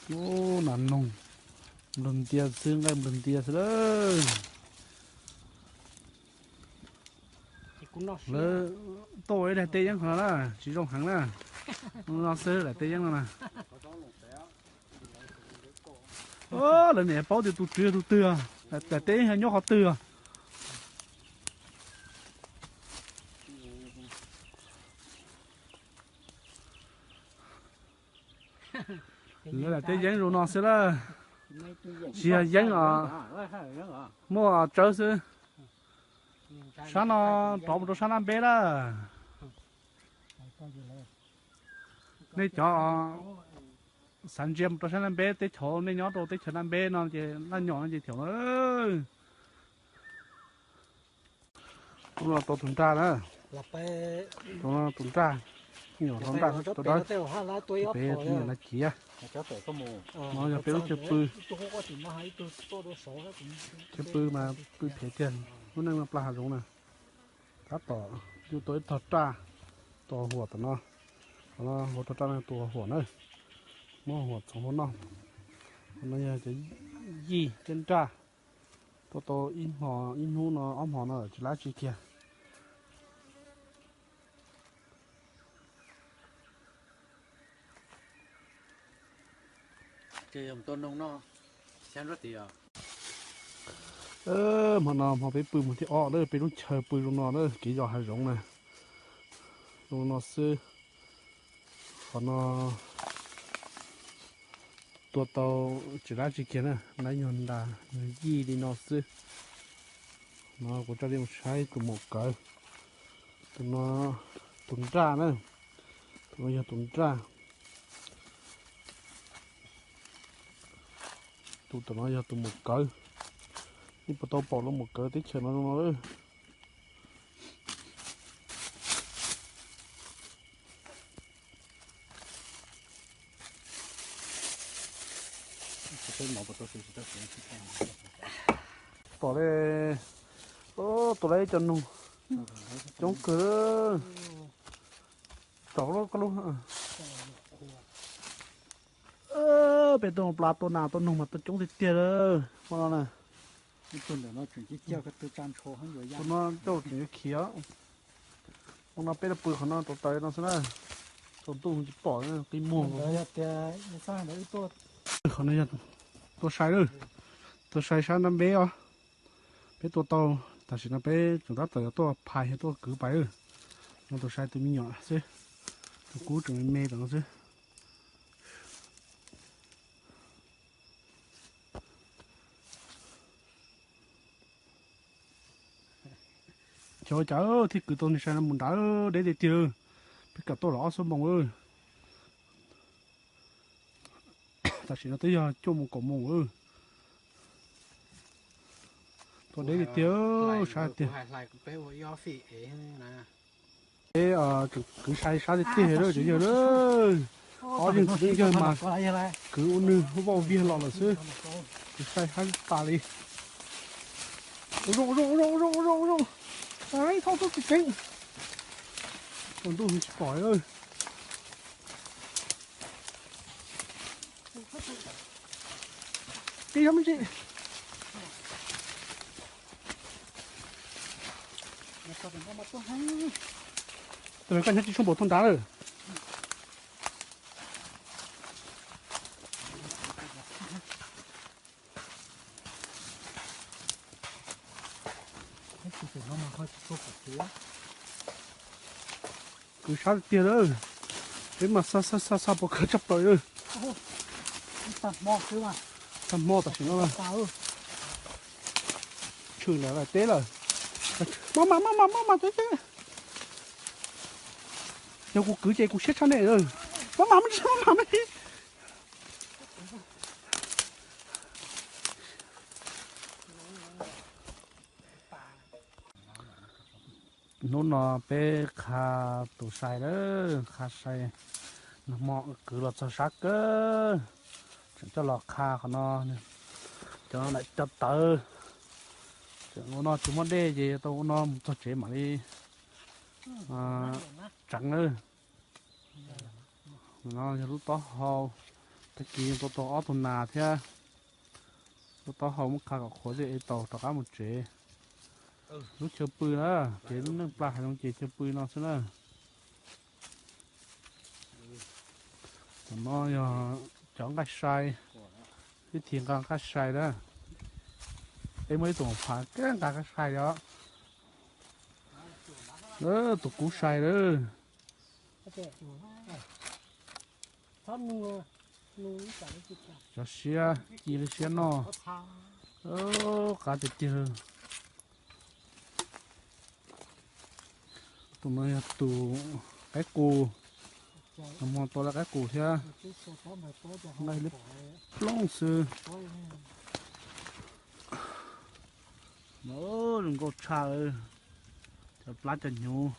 Ub, nas noog nplug ntias xwb, nqaij nplug ntias xwb lawm. Lawv tuaj ua ib daim teb yeeb qhov no na, tsis zoo heev na. No xwb daim teb yeeb no na. Lawv niam paub tias tus tswv yog tus twg, daim teb yeeb nyob qhov twg. Lawv daim teb yeeb zoo no xwb lawm. Tsis yog yeeb os, muaj tsawb xwb. Sab no rov mus rau sab Naj Npeb lawm. Nej cov xav ntsia mus rau sab Naj Npeb, teb chaws nej nyob rau teb chaws Naj Npeb no ces Naj Nyom no ces thiam lawm. Tus no tau tus nraj na. Tus no tus nraj, nyuam tus nraj, tus dawb, pem tus nyuam na ciav. No yog peb lub chaw pw. Chaw pw mas pw phem tiag, lub neej no pla hav zoov na. Tab tom yug tau ib tog raj, tua huam tom no. Tom no hauv tog raj no tua huam na, muab huam txhoov hauv noj. Qhov no yog cov yij thiab nraj, tua tau ib hmo, ib hnub no ob hmo no tsis lab tsi kiag. Hmo no hmo peb pw hmo thib ob na, peb lub chaw pw zoo no na, kev zos hav zoov na. Zoo no xwb. Qhov no tua tau tsis lab tsi kiag na, lab nyuag ntas nyuag yij li no xwb. No kuv coj nej mus saib tus maum kawv. Tus no tus nraj na, tus no yog tus nraj. Tus tom no yog tus maum kawv. Nej puas tau pom lub maum kawv teb chaws no zoo no lawm? Tom li, tom li ib co noog coob kawg. Tsom koj lub, peb tuaj pla tua nas tua noog mas tua coob tiag tiag lawm hmo no na. Tus no coj tseem yuav khiav. Hmo no peb los pw qhov no tau taws no xwb na. Tsaus ntuj tsis pom qi muag. Qhov no yog tua sai, tua sai sab nrab npeb os. Peb tua tau, tam sim no peb tseem tab tom yuav tuaj phais yog tuaj kwv pais. No tus sai tus me nyuam xwb, tus kub tseem me me tom no xwb. Xyov cas thiaj kwv tau niag sai no mus nrad, deb tiag tiag. Peb kam tuaj los ob xuab moos. Tam sim no twb yog cuaj moos kaum moos. Tua deb tiag tiag, sai tiag. Peb kwv sai sab tiag tiag lawm cov yawg lawm. Ob leeg txiv neej yawg mas kwv ua nws vaj viag los lawm xwb. Kwv sai sab tas li. Ua zoo, ua zoo, ua zoo, ua zoo, ua zoo. Thauj tub tsis keev. Tsaus ntuj tsis pom. Peb yob me ntsis. Tus koj nyob tsis tshua npaum tuaj nrad lawm. Kwv sab tiag lawm. Peb mas xa xa xa xa pov khawv tshaj plaws li. Tag hmo tam sim no. Tshwm nram lawm teb lawm. Maj mam maj mam maj mam teb teb. Yog kuv kwv ces kuv siab tshaj nej lawm. Maj mam maj mam maj mam. Hnub no peb qha tus sai lawm, qha sai, nag hmo kwv los txog sab kawg, tseem coj los qha qhov no, cov no cov tawv, tseem ua no tsis muaj dej ces tau ua no mus txog tsev mam li tseev lawm. No yog lub taub hau, Tag kis tau tau ob tug nas thiab, tau taub hau muab qha kom qhuav thiaj ev tau rov qab mus tsev. Lub chaw pw na, ces lub neej pla hav zoov ces chaw pw no xwb na. Tam no yog cov nqaij sai, ib thim nqa nqaij sai na. Peb muaj ib tug phav kawg nqa nqaij sai os. Tus kub sai lawm. Cov siab ci li siab noj. Qav tiag tiag. Tus no yog tus qaib qus, nag hmo tau lawv qaib qus thiab, nqaij liab plooj xwb. Zoo nkauj tshaj lawm, cov plab cov hnyuv.